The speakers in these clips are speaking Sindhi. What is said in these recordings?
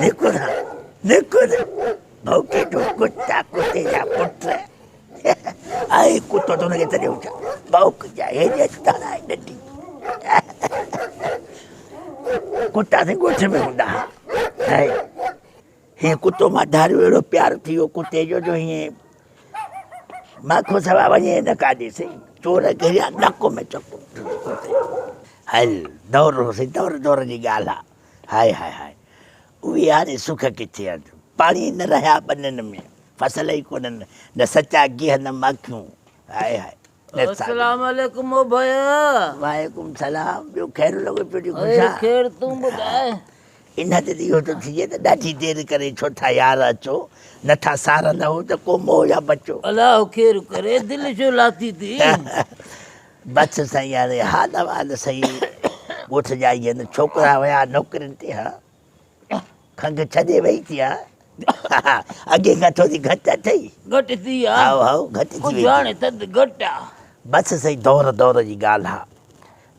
نڪر نڪر ڀوڪي جو ڪتا ڪتي جا پٽ آهي ڪتو ته هن کي سڏيو ڇا ڀوڪ جا هيڏي اچ ته هڻائي ڏنڊي ڪتا سائين ڳوٺ ۾ هوندا ها هي ڪتو مان ڌاريو اهڙو پيار ٿي ويو ڪتي جو جو هيئن مان کان سوا وڃي نه ڪاڏي سائين چور گهريا نڪ ۾ چڪو هل دور هو سائين دور دور جي ڳالهه آ هاء هاء هاء اهي هاڻي سک ڪٿي آهن پاڻي نه رهيا ٻنين ۾ فصل ئي ڪونهن نه سچا گيهه نه ماکيون هاء هاء السلام عليڪم او ڀيا. وعليڪم سلام ٻيو خير لڳو پيو ڏي خوش آ. خير تون ٻڌاء. ان تي ته اهو ٿو ٿئي ته ڏاڍي دير ڪري ڇو ٿا يار اچو نه ٿا سار لهو ته ڪو موهه يا بچو. الله خير ڪري دل ڇو لاٿي ٿي. بس سائين هاڻي حال احوال سائين ڳوٺ جا ئي آهن ڇوڪرا ويا نوڪرين تي ها کنگهه ڇڏي وئي ٿي ها اڳي کان ٿوري گهٽ اٿئي. گهٽ ٿي آ. هائو هائو گهٽ ٿي وئي. ڪجهه هاڻي ٿڌ گهٽ آ. بس سائين دور دور جي ڳالهه آ.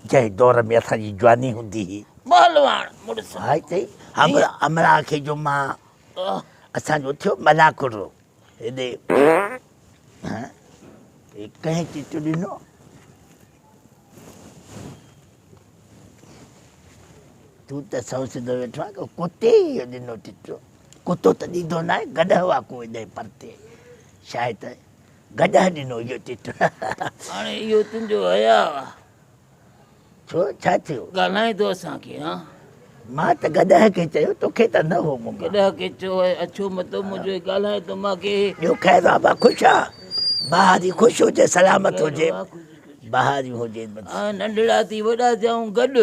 جنهن دور ۾ اسان جي جواني هوندي هئي. پهلواڻ مڙس. هائي سائين همراهه کي جو مان اسان جو ٿيو ملاکڙو هيڏي ڪنهن چٽ ڏنو. تون ته سو سڌو ويٺو آهين ڪو ڪتي ئي اهو ڏنو چٽ. ڪتو ته ڏيندو ناهي گڏهه آ ڪو هيڏي پرتي شايد گڏهه ڏنو اهو چٽ. هاڻي اهو تنهنجو حياء آ. ڇو ڇا ٿيو؟ ڳالهائين ٿو اسان کي ها؟ مان ته گڏهه کي چيو توکي ته نه هو مون مان. گڏهه کي چيو آهي اڇو متو منهنجو ڳالهائين ٿو مان کي. ٻيو خير آ با خوش آ؟ بهاري خوش هجي سلامت هجي بهاري هجي بس. ننڍڙا ٿي وڏا ٿيا آهيون گڏ.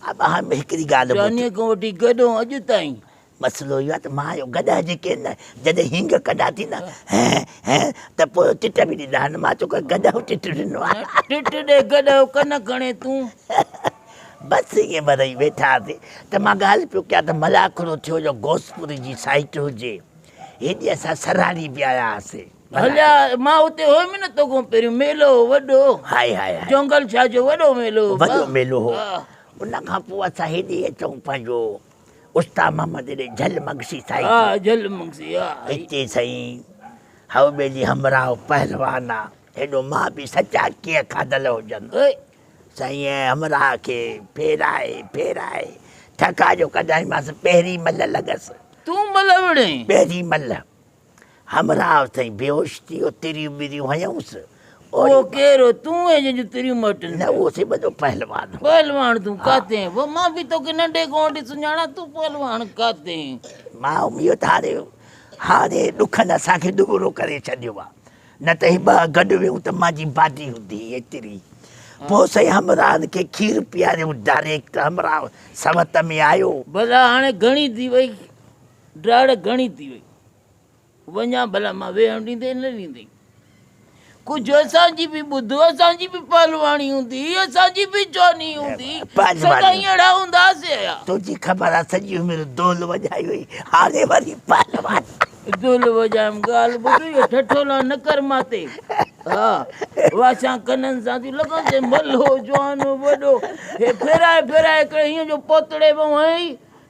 ابا هاڻي هڪڙي ڳالهه ٻڌ. جوانيء کان وٺي گڏ آهيون اڄ تائين. مسئلو اهو آهي ته مان اهو گڏهه جيڪي آهن نه جڏهن هينگ ڪندا ٿي نه هين هين ته پوء چٽ به ڏيندا آهن مان چيو گڏهه چٽ ڏنو آهي. چٽ ڏي گڏهه ڪن کڻي تون. بس ائين وري ويٺا هئاسين ته مان ڳالهه پيو ڪيان ته ملاکڙو ٿيو جو غوثپور جي سائيٽ هجي هيڏي اسان سرهاڙي به آيا هئاسين. هليا مان اتي هيم نه توکان پهريون ميلو هو وڏو. هائي هائي هائي. جونگل شاهه جو وڏو ميلو هو. وڏو ميلو هو. ان کان پوء اسان هيڏي اچون پنهنجو استاد محمد ڏي جھل مگسي سائين ها جھل مگسي ها هتي سائين هو ٻيلي همراهه پهلوان آ هيڏو مان به سچا ڪيئن کاڌل هجن سائين همراهه کي ڦيرائي ڦيرائي ٿڪا جو ڪڍائيمانس پهرين مل لڳس تون مل وڙهين پهرين مل همراهه سائين بيهوش ٿي ويو، تريون ٻريون هنيائونس. اهو ڪير هو؟ تون هئين جنهن جون تريون مٽن نه اهو سائين وڏو پهلوان هو. پهلوان تون ڪاٿي هئين؟ وه مان به توکي ننڍي کان وٺي سڃاڻان، تون پهلوان ڪاٿي هئين؟ مان هوم اهو ته هاڻي هاڻي ڏکن اسان کي ڏٻرو ڪري ڇڏيو آ، نه ته هي ٻه گڏ ويهون ته مانجي باڊي هوندي هئي ايتري. پوء سائين همراهن کي کير پياريائون ڊائريڪٽ همراهه سوت ۾ آيو. ڀلا هاڻي گهڻي ٿي وئي، ڊاڙ گهڻي ٿي وئي. وڃان ڀلا مان ويهڻ ڏيندين نه ڏيندين. ڪجهه اسان جي به ٻڌ، اسان جي به پهلواڻي هوندي هئي، اسان جي به جواني هوندي هئي، سدائين اهڙا هوندا هئاسين ايا. تنهنجي خبر آ سڄي عمر دهل وڄائي هئي، هاڻي وري پهلوان. دهل وڄايم ڳالهه ٻڌ اهو ٺٺولا نه ڪر ماتي. ها واشان ڪنن سان ٿيون لڳن سي ملهو جوان وڏو هي ڦيرائي ڦيرائي ڪري هيئن جو پوتڙي ۾ هنئي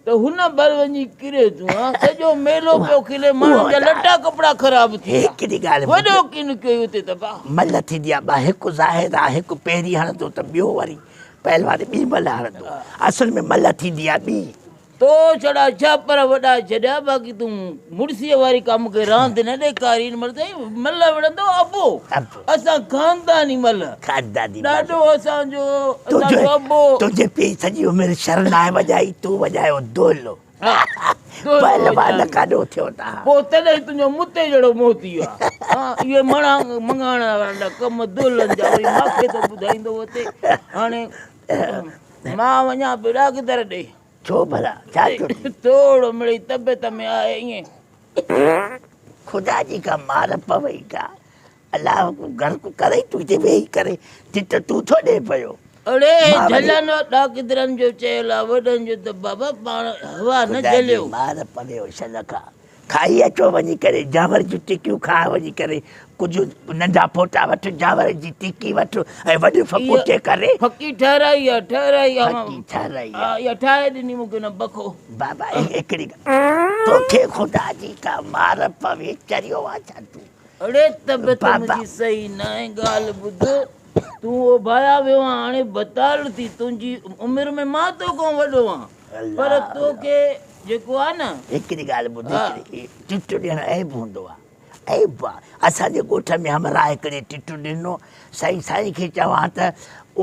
ته هن ڀر وڃي ڪري تون ها سڄو ميلو پيو کلي ماڻهن جا لٽا ڪپڙا خراب ٿي ويا هڪڙي ڳالهه وڏو ڪن ڪيو اتي ته با ملهه ٿيندي آ ٻه هڪ ظاهر آ هڪ پهرين هڻندو ته ٻيو وري پهلوان ٻي ملهه هڻندو اصل ۾ ملهه ٿيندي آ ٻي. تو ڇڙا ڇاپر وڏا ڇڏيا باقي تون مڙسيء واري ڪا مونکي راند نه ڏيکاري هن مهل سائين ملهه وڙهندو ابو اسان خانداني ملهه خانداني ڏاڏو اسان جو اسان جو ابو. تنهنجي پيء سڄي عمر شرنائي وڄائي تون وڄايو دهل. پهلوان ڪاڏو ٿيو ته. پوء تڏهن تنهنجو متي جهڙو منهن ٿي ويو آهي. ها اهي مڻانگ مڱاڻ وارا ڪم دهلن جا وري ماکي ٿو ٻڌائيندو وتي. هاڻي مان وڃان پيو ڏاڪدر ڏي. ڇو ڀلا ڇا ٿيو ٿي؟ ٿورو مڙئي طبيعت ۾ آهي ائين. خدا جي ڪا مار پوئي ڪا. الله ڪو غرق ڪرئي تون هتي ويهي ڪري چٽ تون ٿو ڏي پيو. اڙي جهلن ڏاڪدرن جو چيل آ وڏن جو ته بابا پاڻ هوا نه جهليو. خدا جي مار پويو شل کا. کائي اچو وڃي ڪري جانور جون ٽڪيون کاء وڃي ڪري ڪجهه ننڍا ڦوٽا وٺ جانور جي ٽڪي وٺ ۽ وڏي ڦڪوٽي ڪري. ڦڪي ٺهرائي آ ٺهرائي آ ڦڪي ٺهرائي آ. اها ٺاهي ڏني مون کي نه بکو. بابا هڪڙي ڳالهه. توکي خدا جي ڪا مار پوي چريو آ ڇا تون. اڙي طبيعت منهنجي صحيح ناهي ڳالهه ٻڌ تون اوڀايا ويو آن هاڻي بتال ٿي تنهنجي عمر ۾ مان توکان وڏو آن پر توکي جيڪو آ نه. هڪڙي ڳالهه ٻڌ هڪڙي ٽٽ ڏيڻ عيب هوندو آ عيب آ اسان جي ڳوٺ ۾ همراهه هڪڙي ٽٽ ڏنو سائين سائين کي چوان ته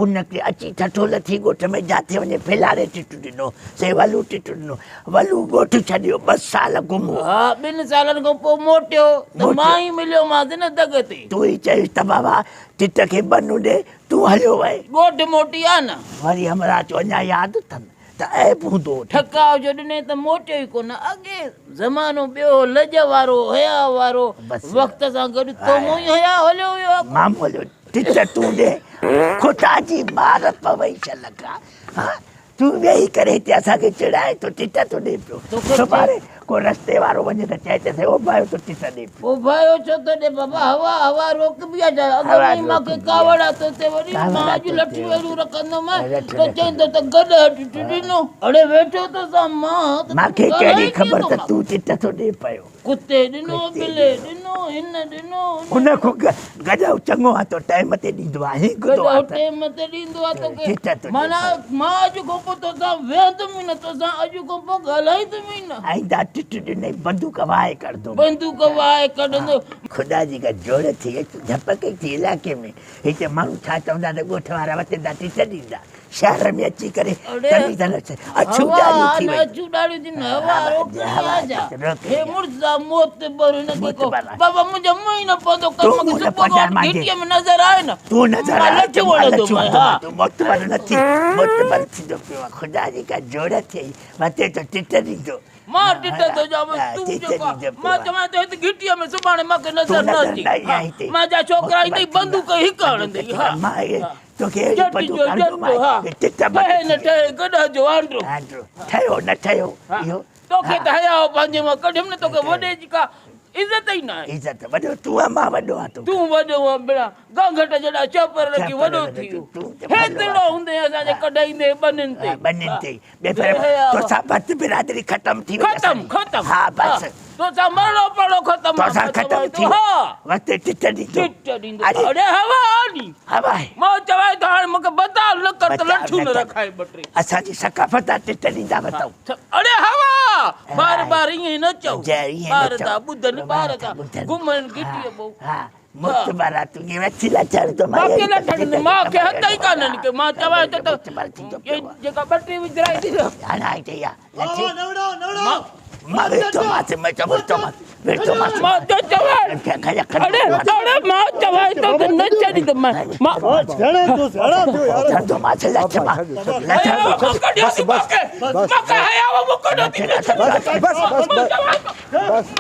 ان کي اچي ٺٺو لٿي ڳوٺ ۾ جاٿي وڃي ڦيلاري ٽٽ ڏنو سائين ولو ٽٽ ڏنو ولو ڳوٺ ڇڏيو ٻه سال گم هو. ها ٻن سالن کان پوء موٽيو ته مان ئي مليومانس نه دڳ تي. تون ئي چيس ته بابا ٽٽ کي ٻنو ڏي تون هليو وئين. ڳوٺ موٽي آ نه. وري همراهه چيو اڃا ياد اٿم ته عيب هوندو هو. ٺڪاء جو ڏني ته موٽيو ئي ڪونه. اڳي زمانو ٻيو هو، لڄ وارو، حياء وارو. وقت سان گڏ تو مون ئي حياء هليو ويو آ. مامو هليو ٽٽ تون ڏي خدا جي مار پوئي شل ڪا. ها تون ويهي ڪري هتي اسان کي چڙائين ٿو ٽٽ ٿو ڏي پيو. سڀاڻي ڪو رستي وارو وڃي ته چئي ته سائين اوڀايو ٿو ٽٽ ڏي پيو. اوڀايو ڇو ٿو ڏي بابا هوا هوا روڪبي آ ڇا اڳ ۾ ئي مان کي ڪاوڙ آ تو تي وڏي مان اڄ لٺيون اهڙيون رکندومانء ته چئيندو ته گڏهه ٽٽ ڏنو. اڙي ويٺو تو سان مان ته مان کي ڪهڙي خبر ته تون ٽٽ ٿو ڏي پيو. ڪتي ڏنو ٻلي ڏنو هن ڏنو ان کان گڏهه چڱو آ تو ٽائيم تي ڏيندو آ هي گدو آ گڏهه ٽائيم تي ڏيندو آ توکي معنيٰ مان اڄ کان پوء توسان ويهندم ئي نه توسان اڄ کان پوء ڳالهائيندم ئي نه. آئنده ٽٽ ڏنئي بندوق وهائي ڪڍندو. بندوق وهائي ڪڍندو. خدا جي ڪا جوڙ ٿي اچ جهپڪ ئي ٿي علائقي ۾ هتي ماڻهو ڇا چوندا ته ڳوٺ وارا وتندا ٽٽ ڏيندا. شهر ۾ اچي ڪري تني تن اڇيون ڏاڙهيون ٿي ويون. اڇيون ڏاڙهيون ٿي ويون هوا روڪڻي آ جا هي مڙس آ معتبر هن کي ڪو بابا منهنجو منهن ئي نه پوندو ڪل مونکي صبح کان وٺي گهٽيء ۾ نظر آيو نه تون نظر مان لٺيون هڻندو مانء ها تون معتبر نه ٿي معتبر ٿيندو پيو آ خدا جي ڪا جوڙ ٿئي وتي ٿو ٽٽ ڏيندو. مان ٽٽ ٿو ڄام تون جيڪو مان چوان ٿو هت گهٽيء ۾ سڀاڻي مان کي نظر نه اچي مان جا ڇوڪرا ايندئي بندوق هڪ هڻندئي ها. توکي اهڙي پٽو ڪرندو مان ٽٽ ٺهي نه ٺهي گڏهه جو آنڊرو. آنڊرو ٺهيو نه ٺهيو اهو. توکي ته حياء پنهنجي مان ڪڍيم نه توکي وڏي جي ڪا عزت ئي ناهي. عزت وڏو تون آهين مان وڏو آهيان توکان. تون وڏو آهين بڙا گانگهٽ جيڏا چاپر رکي وڏو ٿي ويو. هيترڙو هوندين اسان جي ڪڍ ايندين ٻنين تي. ٻنين تي ٻئي ڦر توسان ڀت برادري ختم ٿي وئي ختم ختم ها بس توسان مرڻو پڙو ختم توسان ختم ٿي ها وقت ٽٽ ڏيندو ٽٽ ڏيندو اڙي هوا آني هوا آهي مان چوان ٿو هاڻي مونکي بتال نه ڪر ته لٺيون نه رکائي ٻه ٽي اسان جي ثقافت آ ٽٽ ڏيندا وتو اڙي هوا بار بار ائين نه چئو ٻار ٿا ٻڌن ٻار ٿا گهمن گهٽيء پو ها متبرا تون ائين وٺي لچڙ ٿو مان کي لٺ ڏني مان کي هٿ ئي ڪانه نڪي مان چوان ٿو ته جيڪا ٻه ٽي وجهرائي ٿي نه هڻائي ٿي اها لٺي مان ويٺو ماس مان چوان ويٺو ماس ويٺو ماس مان ٿو چوان اڙي اڙي مان چوان ٿو ته نه ڇڏيندم مان مان ٿو ماس لٺ مان لٺ بس بس بس بس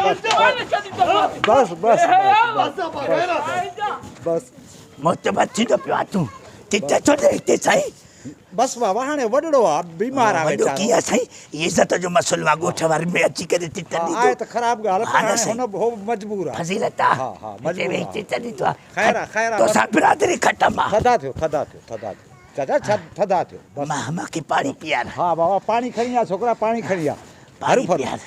بس بس بس بس بس بس معتبر ٿيندو پيو آ تون ٽٽ ڇو ڏي هتي سائين. بس بابا هاڻي وڏڙو آ بيمار آ وڏو ويچارو. ڪيئن سائين هي عزت جو مسئلو آ ڳوٺ وارن ۾ اچي ڪري ٽٽ ڏيندو. آهي ته خراب ڳالهه پر هاڻي هن هو مجبور آ. فضيلت آ ها ها هتي مجبور ويهي آ. ٽٽ ڏيندو آ. خير آ خير آ توسان برادري ختم آ. ٿڌا ٿيو ٿڌا ٿيو ٿڌا ٿيو چاچا ٿڌا ٿيو بس. مان کي پاڻي پيار. ها بابا پاڻي کڻي آ ڇوڪرا پاڻي کڻي آ. پاڻي پيار.